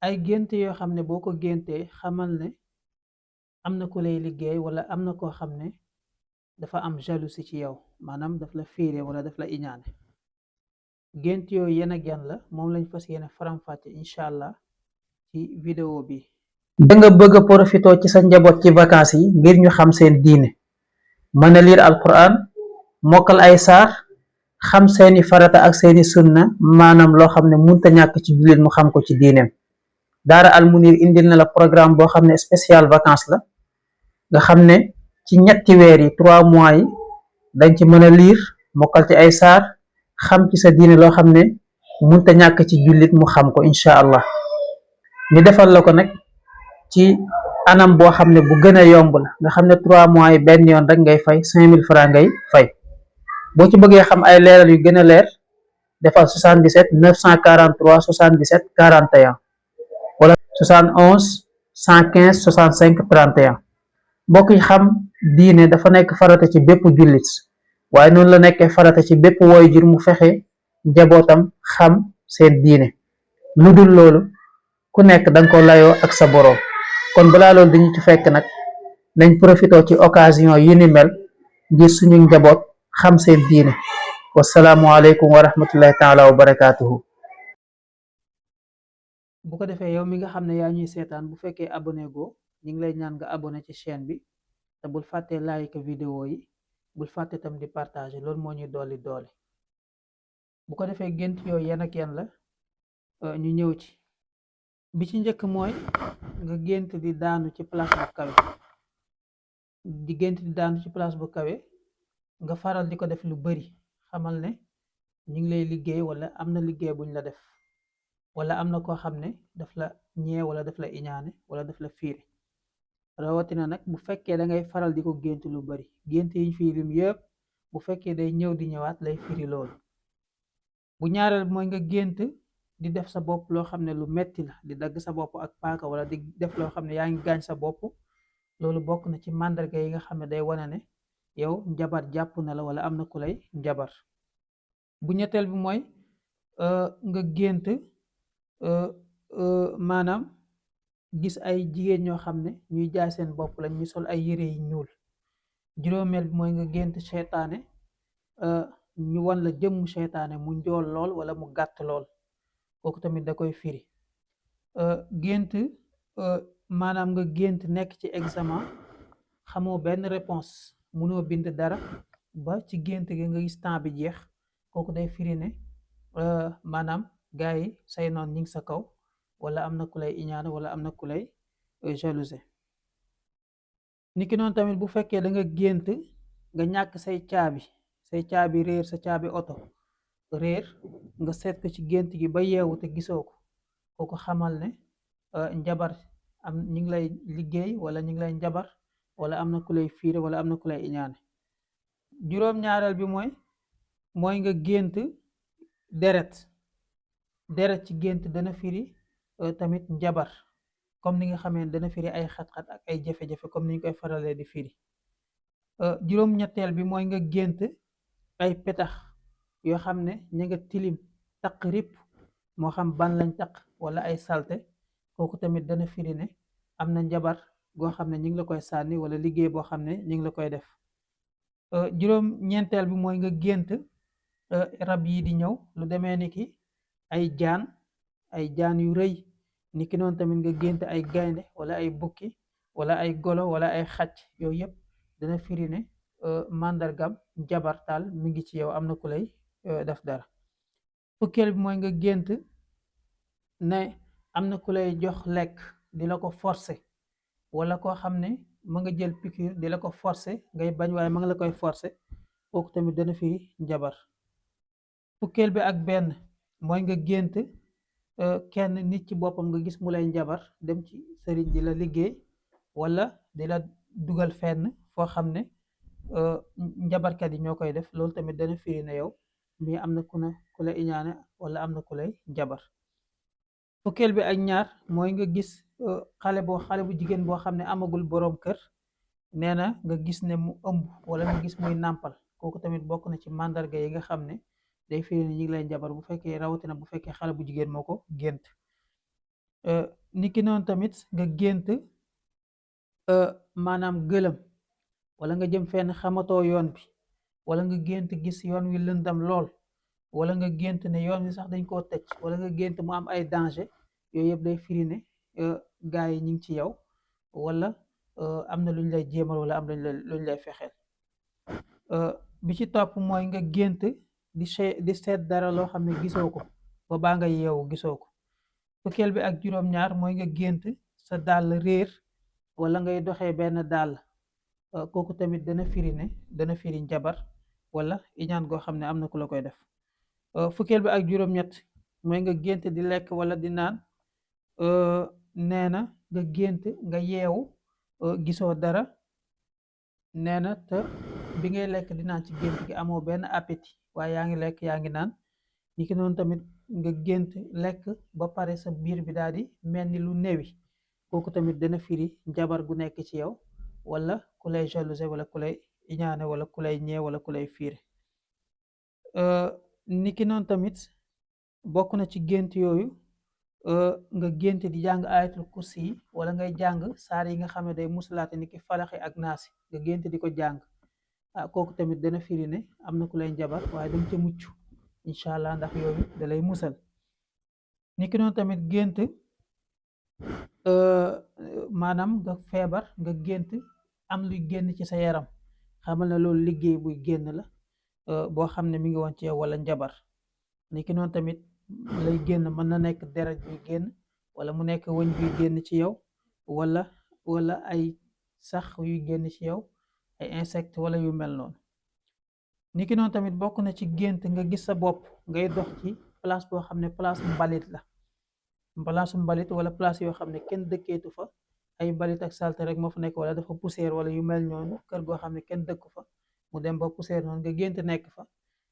ay gént yoo xam ne boo ko géntee xamal ne am na ku lay liggéey wala am na koo xam ne dafa am jalousie ci yow, maanaam daf la fiire wala daf la iñaane. Gént yooyu yan ak yan la moom lañ fas yéene faram-fàcce incha allah ci vidéo bi. da nga bëgg a profitoo ci sa njaboot ci vacances yi ngir ñu xam seen diine, mën a liir alquran, mokkal ay saar, xam seeni farata ak seeni sunna, maanaam loo xam ne munta ñàkk ci jullit mu xam ko ci diineem. daara almunir indil na la programme boo xam ne spécial vacances la, nga xam ne ci ñetti weer yi 3 mois yi dañ ci mën a liir, mokkal ci ay saar, xam ci sa diine loo xam ne munta ñàkk ci jullit mu xam ko incha allah. ñu defal la ko nag ci anam boo xam ne bu gën a yomb la, nga xam ne 3 mois yi benn yoon rek ngay fay 5000 francs ngay fay. boo ci bëggee xam ay leeral yu gën a leer defal 77 943 77 41 wala 71 115 65 31. mbokk yi, xam diine dafa nekk farata ci bépp jullit, waaye noonu la nekkee farata ci bépp waajur mu fexe njabootam xam seen diine. lu dul loolu ku nekk danga ko layoo ak sa boroom. kon balaa loolu dañu ci fekk nag nañ profité ci occasion yi ni mel ngir suñu njaboot xam seen diine. wasalaamu aleykum wa rahmatullahi taala wa barakaatuhu. bu ko defee yow mi nga xam ne yaa ñuy seetaan, bu fekkee abonné go ñu ngi lay ñaan nga abonné ci chaîne bi, te bul fàtte like vidéo yi, bul fàtte tam di partager, loolu moo ñuy doole. bu ko defee gént yooyu yan ak yan la, ñu ñëw ci. bi ci njëkk mooy nga gént di daanu ci place bu kawe. di gént di daanu ci place bu kawe nga faral di ko def lu bari, xamal ne ñu ngi lay liggéey wala am na liggéey buñ la def, wala am na koo xam ne daf la ñee wala daf la iñaane wala daf la fiire. rawatina nag bu fekkee da ngay faral di ko gént lu bari, gént yiñ fii lim yëpp bu fekkee day ñëw di ñëwaat lay firi loolu. bu ñaareel mooy nga gént di def sa bopp loo xam ne lu metti la, di dagg sa bopp ak paaka wala di def loo xam ne yaa ngi gaañ sa bopp. loolu bokk na ci màndarga yi nga xam ne day wane ne yow njabar jàpp na la wala am na ku lay njabar. bu ñetteel bi mooy nga gént maanaam gis ay jigéen ñoo xam ne ñuy jaay seen bopp lañ, ñu sol ay yére yi ñuul. juróomeel bi mooy nga gént seytaane, ñu wan la jëmmu seytaane mu njool lool wala mu gàtt lool, kooku tamit da koy firi. gént maanaam nga gént nekk ci examen xamoo benn réponse, munoo bind dara ba ci gént gi nga gis temps bi jeex, kooku day firi ne maanaam gars yi say noon ñi ngi sa kaw, wala am na ku lay iñaane wala am na ku lay jalouse. niki noonu tamit bu fekkee da nga gént nga ñàkk say caabi réer, sa caabi oto réer, nga seet ko ci gént gi ba yeewu te gisoo ko, kooku xamal ne njabar am ñu ngi lay liggéey wala ñu ngi lay njabar, wala am na ku lay fiire wala am na ku lay iñaane. juróom-ñaareel bi mooy nga gént deret ci gént dana firi tamit njabar, comme ni nga xamee dana firi ay xat-xat ak ay jafe-jafe comme ni ñu koy faralee di firi. juróom-ñetteel bi mooy nga gént ay petax yoo xam ne ña nga tilim taq rip, moo xam ban lañ taq wala ay salte, kooku tamit dana firi ne am na njabar goo xam ne ñu ngi la koy sànni wala liggéey boo xam ne ñu ngi la koy def. juróom-ñeenteel bi mooy nga gént rab yi di ñëw, lu demee ni ki ay jaan yu rëy. niki noonu tamit nga gént ay gaynde wala ay bukki wala ay golo wala ay xacc, yooyu yëpp dana firi ne màndargam njabar taal mi ngi ci yow, am na ku lay def dara. fukkeel bi mooy nga gént ne am na ku lay jox lekk di la ko forcer, wala koo xam ne ma nga jël piqûre di la ko forcer ngay bañ waaye ma nga la koy forcer, kooku tamit dana firi njabar. fukkeel bi ak benn mooy nga gént kenn nit ci boppam nga gis mu lay njabar, dem ci sëriñ di la liggéey wala di la dugal fenn foo xam ne njabarkat yi ñoo koy def, loolu tamit dana firi ne yow mii am na ku la iñaane wala am na ku lay njabar. fukkeel bi ak ñaar mooy nga gis xale bu jigéen boo xam ne amagul boroom kër, nee na nga gis ne mu ëmb wala nga gis muy nàmpal, kooku tamit bokk na ci màndarga yi nga xam ne day firi ne ñu ngi lay njabar, bu fekkee rawatina bu fekkee xale bu jigéen moo ko gént. niki noonu tamit nga gént maanaam gëlëm wala nga jëm fenn xamatoo yoon bi wala nga gént gis yoon wi lëndam lool wala nga gént ne yoon wi sax dañ koo tëj wala nga gént mu am ay danger yooyu yëpp day firi ne gaa yi ñu ngi ci yow wala am na luñ lay jéemal wala am luñ lay fexeel. Bi ci topp mooy nga gént di seet dara loo xam ne gisoo ko ba baa nga yeewu gisoo ko. Fukkeel bi ak juróom-ñaar mooy nga gént sa dàll réer wala ngay doxee benn dàll kooku tamit dana firi njabar wala iñaan goo xam ne am na ku la koy def. Fukkeel bi ak juróom-ñett mooy nga gént di lekk wala di naan nee na nga gént nga yeewu gisoo dara nee na te bi ngay lekk di naan ci gént gi amoo benn appétit waaye yaa ngi lekk yaa ngi naan ni ki noonu tamit nga gént lekk ba pare sa biir bi daal di mel ni lu newi kooku tamit dana firi njabar gu nekk ci yow wala ku lay jalouser wala ku lay iñaane wala ku lay ñee wala ku lay fiire. Niki noonu tamit bokk na ci gént yooyu nga gént di jàng ayatul kursi yi wala ngay jàng saar yi nga xam ne day musalaate niki falaxi ak naasi nga gént di ko jàng kooku tamit dana firi ne am na ku lay njabar waaye danga ca mucc incha allah ndax yooyu da lay musal. Niki noonu tamit gént maanaam nga feebar nga gént am luy génn ci sa yaram xamal ne loolu liggéey buy génn la boo xam ne mi ngi woon ci yow wala njabar. Niki noonu tamit lay génn mën na nekk deret buy génn wala mu nekk wëñ buy génn ci yow wala ay sax yuy génn ci yow ay insecte wala yu mel noonu. Niki noonu tamit bokk na ci gént nga gis sa bopp ngay dox ci place boo xam ne place mbalit la palaasu mbalit wala place yoo xam ne kenn dëkkeetu fa ay mbalit ak salte rek moo fa nekk wala dafa poussière wala yu mel noonu kër goo xam ne kenn dëkku fa mu dem ba poussière noonu nga gént nekk fa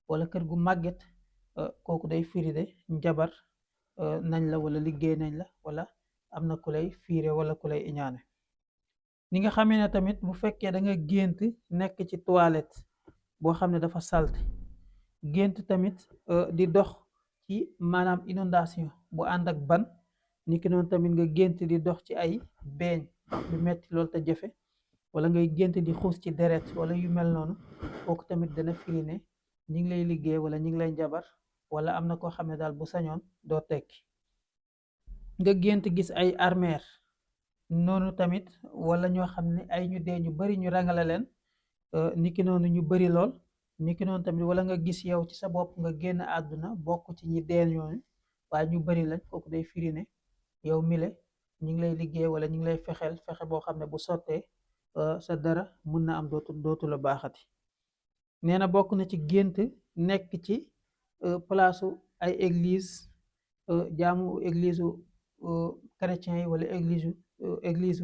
wala kër gu màgget kooku day firi de njabar nañ la wala liggéey nañ la wala am na ku lay fiire wala ku lay iñaane. Ni nga xamee ne tamit bu fekkee da nga gént nekk ci toilette boo xam ne dafa salte gént tamit di dox ci maanaam inondation bu ànd ak ban niki noonu tamit nga gént di dox ci ay beeñ yu metti loolu te jafe wala ngay gént di xuus ci deret wala yu mel noonu kooku tamit dana firi ne ñi ngi lay liggéey wala ñi ngi lay njabar wala am na koo xam ne daal bu sañoon doo tekki. Nga gént gis ay armeer noonu tamit wala ñoo xam ne ay ñu dee ñu bari ñu rangale leen niki noonu ñu bari lool niki noonu tamit wala nga gis yow ci sa bopp nga génn àdduna bokk ci ñi dee ñooñu waaye ñu bari lañ kooku day firi ne yow mile ñi ngi lay liggéey wala ñi ngi lay fexeel fexe boo xam ne bu sottee sa dara mun na am dootu la baaxati. Nee na bokk na ci gént nekk ci palaasu ay église jaamu église chrétien yi wala église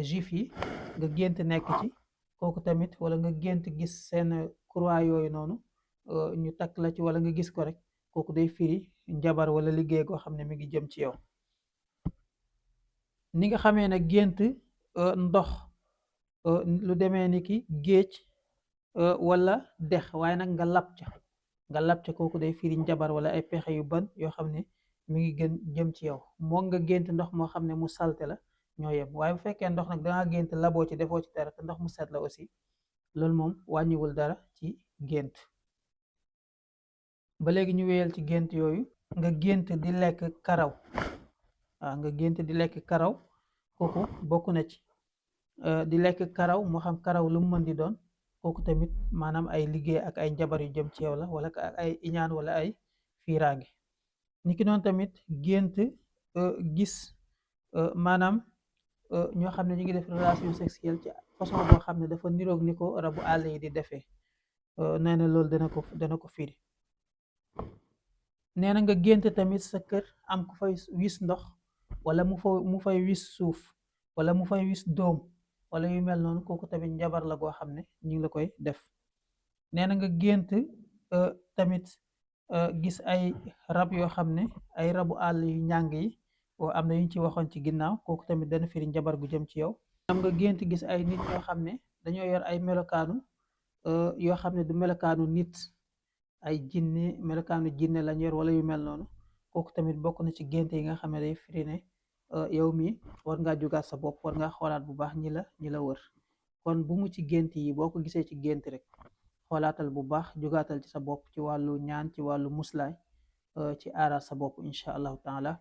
juif yi nga gént nekk ci kooku tamit wala nga gént gis seen croix yooyu noonu ñu takk la ci wala nga gis ko rek kooku day firi njabar wala liggéey goo xam ne mi ngi jëm ci yow. Ni nga xamee ne gént ndox lu demee ni ki géej wala dex waaye nag nga lab ca kooku day firi njabar wala ay pexe yu ban yoo xam ne mi ngi gën jëm ci yow moo nga gént ndox moo xam ne mu salte la ñoo yem waaye bu fekkee ndox nag danga gént laboo ci defoo ci dara te ndox mu set la aussi loolu moom wàññiwul dara ci gént. Ba léegi ñu wéyal ci gént yooyu nga gént di lekk karaw nga gént di lekk karaw kooku bokk na ci di lekk karaw moo xam karaw lu mu mën di doon kooku tamit maanaam ay liggéey ak ay njabar yu jëm ci yow la wala ay iñaan wala ay fiiraange. Niki noonu tamit gént gis maanaam ñoo xam ne ñu ngi def relation sexuelle ci façon boo xam ne dafa niroog ni ko rabu àll yi di defee nee na loolu dana ko firi. Nee na nga gént tamit sa kër am ku fay wis ndox wala mu fay wis suuf wala mu fay wis doom wala yu mel noonu kooku tamit njabar la goo xam ne ñu ngi la koy def. Nee na nga gént tamit gis ay rab yoo xam ne ay rabu àll yu njàng yi am na yuñ ci waxoon ci ginnaaw kooku tamit dana firi njabar gu jëm ci yow. am nga gént gis ay nit yoo xam ne dañoo yor ay melokaanu yoo xam ne du melokaanu nit ay jinne melokaanu jinne lañ yor wala yu mel noonu kooku tamit bokk na ci gént yi nga xam ne day firi ne yow mi war ngaa jugaat sa bopp, war ngaa xoolaat bu baax ñi la wër. kon bu mu ci gént yi, boo ko gisee ci gént rek xoolaatal bu baax, jugaatal ci sa bopp ci wàllu ñaan, ci wàllu muslaay, ci aaraat sa bopp incha allahu taala.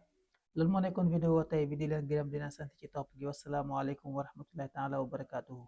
loolu moo nekkoon vidéo tey bi, di leen gërëm di leen sant ci topp gi. wassalaamu aleykum wa rahmatullahi taala wa barakaatuhu.